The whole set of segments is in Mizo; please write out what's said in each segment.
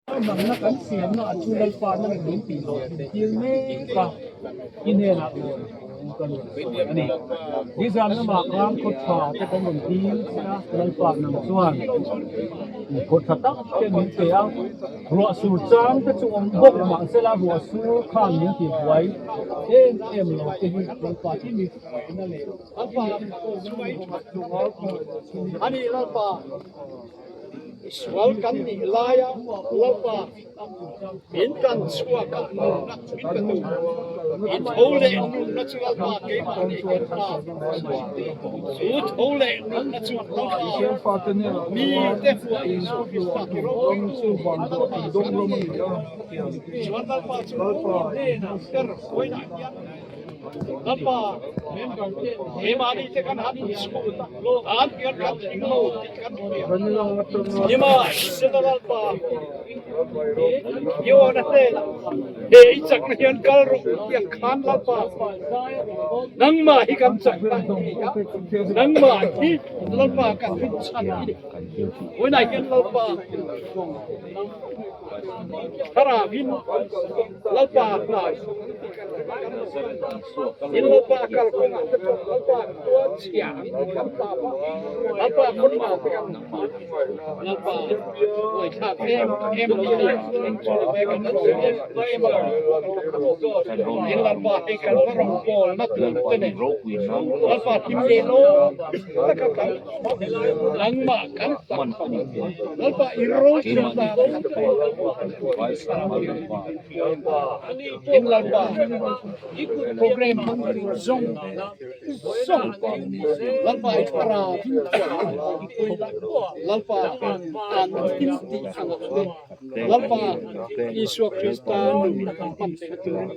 Nangna kan siamna a chu Lalpa nang min tih loh min tir mek a, i hnenah lawm kan rawn sawi a ni. Nizan lamah khan khaw tha te kan rawn dil che a, Lalpa nang chuan khaw tha tak te min pe a, ruah sur chang te chu awm bawk mahsela ruah sur khan min ti buai em em lo te hi Lalpa hi mi hruaina leh A ni Lalpa. Sual kan nih laia Lalpa min kan chhuak a, nunna min pe tu. I tho leh nunna chu Lalpa keimah nih kan ta. Chu tho leh nunna chu Lalpa mite hmuah Isua Krista ti ropuitu Lalpa kan ni. Chuan Lalpa chu hnenah ber vawiinah hian Lalpa, keimahni te kan han inchhut a, an pian kan tling lo tih kan hria. Nimahsela Lalpa, i awna hnenah he i chakna hian kal rawh tih ang khan Lalpa, nangmah hi kan chakna i ni a, nangmah hi Lalpa kan rinchhan i ni. Vawiinah hian Lalpa, Thlarauin Lalpa hnai in Lalpa kal kawngah te pawh Lalpa khua chhia an ti kan tlap a, Lalpa khaw tha te kan Lalpa buaithlak em em hi a ni. Chu ni mai kan sawi em em a, in Lalpa hei kan va rawngbawlna tur te nen Lalpa thim leh lawm taka kan nangmah kan tak Lalpa i ro chhun dan in Lalpa program hmang tur zawng zawng Lalpa i thlarau in Lalpa an thil tih angah te Lalpa Isua Krista nun kan hman theihna turin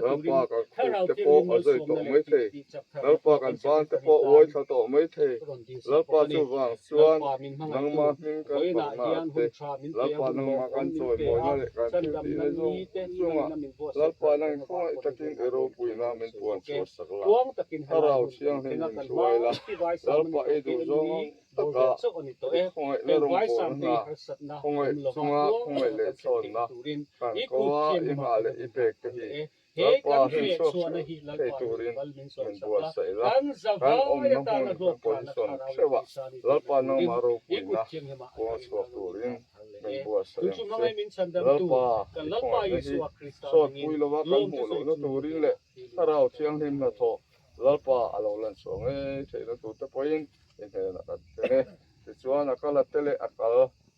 Lalpa kan khup te pawh a zawi tawh mai thei, Lalpa kan ban te pawh uai thla tawh mai thei, Lalpa chuvang chuan nangma hming kan fakna ah te, Lalpa nangma kan chawimawina leh kan thiltihna zawng chungah Lalpa nang khawngaih takin i ropuina min puan chhuah sak la, Thlarau Thianghlim min hruai la, Lalpa i duh zawng ang taka i khawngaihna rawngbawlna hna, khawngaih chunga khawngaih leh chhawnna kan koa i nghah leh i pek te hi Lalpa hlim chhuak theuh thei turin min buatsaih la, kan awmna hmun kan position theuhah Lalpa nangmah ropuina puang chhuak turin min buatsaih ang che. Lalpa i khawngaihna hi sawtpui lova kan hmuh lohna turin leh Thlarau Thianghlim hnathawh Lalpa a lo lan chhuah ngei theihna tur te pawhin i hnenah kan thleng e. Tichuan a kal a te leh a kal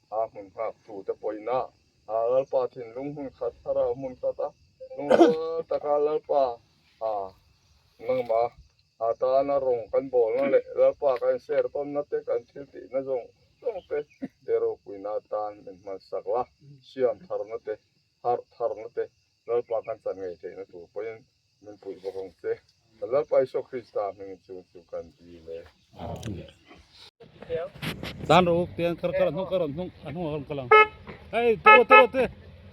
a hmun nghak tu te pawhin a A Lalpa thinlung hmun khat thlarau hmun khat a lungrual taka Lalpa a nangma a tana rawng kan bawlna leh Lalpa kan share tawnna te kan thil tihna zawng zawng te te ropuina atan min hmansak la, siam tharna te, harh tharna te Lalpa kan chan ngei theihna tur pawhin min puih bawk ang che. Kan Lalpa Isua Krista hmingin chung chu kan dil e. Tan rawh u tiang kar kar a hnung kar a hnung a hnung a rawn kal ang hei ruat te ruat te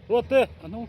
ruat te a hnung.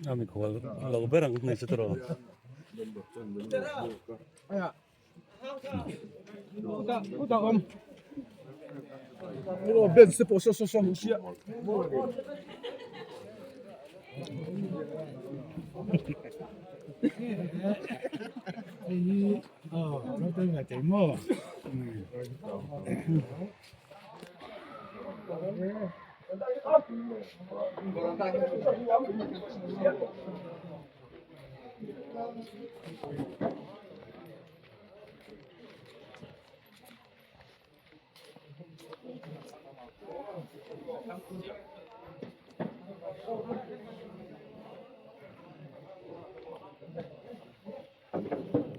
A mikhual lo ber ang hmeichhe tawh.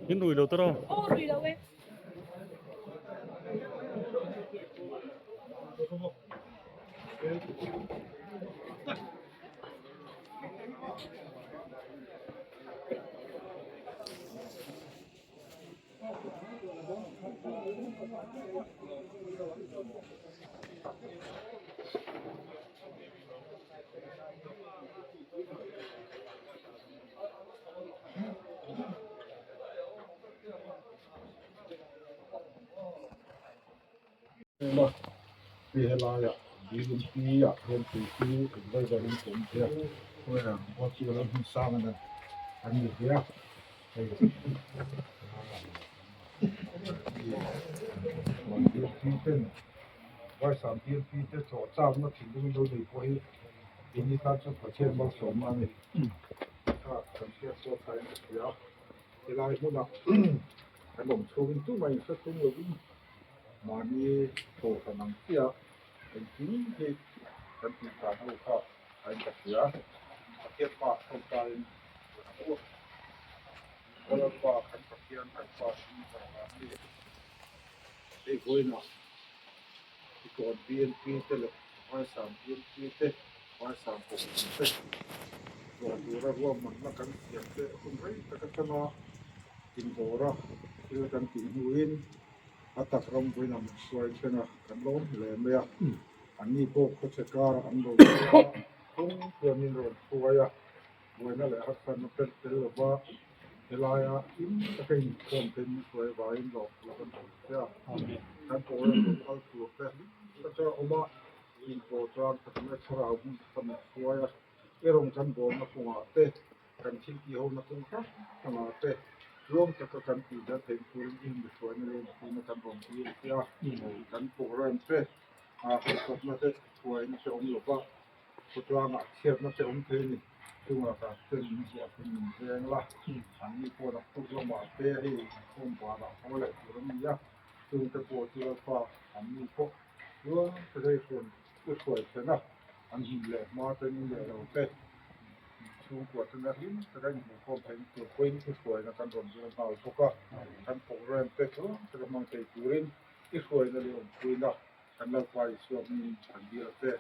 In rui lo tawrh a. Aw rui lo e. Hei helaiah Dilungpi ah hian tui chu engvai varin ka awm thei a, khawiah khua chu a lo hmun sang a ni hle a, hei helaiah Vaisam PLP te tlawh chakna thinlung in lo nei pawh hi keini tan chuan Pathian malsawmna a ni. Kha kan hriat pawh thain ka hria a, helai hmunah kan awm chhungin tumah inhre tum lovin mahni thawhhran ang chiah engkim hi kan tih dan ho kha a in ka hria. Pathian pa tawngtain a Lalpa kan Pathian kan pa hring vang a ni. Hei vawiinah Tikawn BNP te leh Vaisam BNP te, Vaisam Kohhran te tlawh tura ruahmanna kan siam te hun rei tak atanga indawra thil kan tih hnuin a tak ram vawiinah min hruai thleng a, kan lawm hle mai a. Anni pawh khawchhe karah an lo kal a, kawng chuan min rawn hruai a. Buaina leh harsatna tel tel lova helaia hlim taka inkhawm te min hruai avangin lawm loh an awm che a. Kan pawl a rawn kal tur te hlim taka awm a, inpawh chuan Pathian thlarau hmun kha min hruai a, i rawn kan bawlna kawngah te, kan thil tihhona kawng hrang hrangah te tluang taka kan tih zel theih turin i inhruaina leh inpuina kan rawn tir che a. Kan program te, harsatna te, hruaina te awm lova. Khawtlangah chhiatna che awm thei a ni. Chungah kah chuan min hmuh a min veng la, anni pawh naktuk lamah te hei inkhawm banah haw leh tur an ni a, chungte pawh chu Lalpa anni pawh chuan rei hruan u hruai thlen a, an hmun leh hma te ni leh lo te chhungkua tena hlim taka inhmuhkhawm theihna tur pawhin u hruaina kan rawn zir nghal bawk a, kan program te chuan taka hmang thei turin i hruaina leh awmpuina. Kan Lalpa Isua hmingin kan biak che.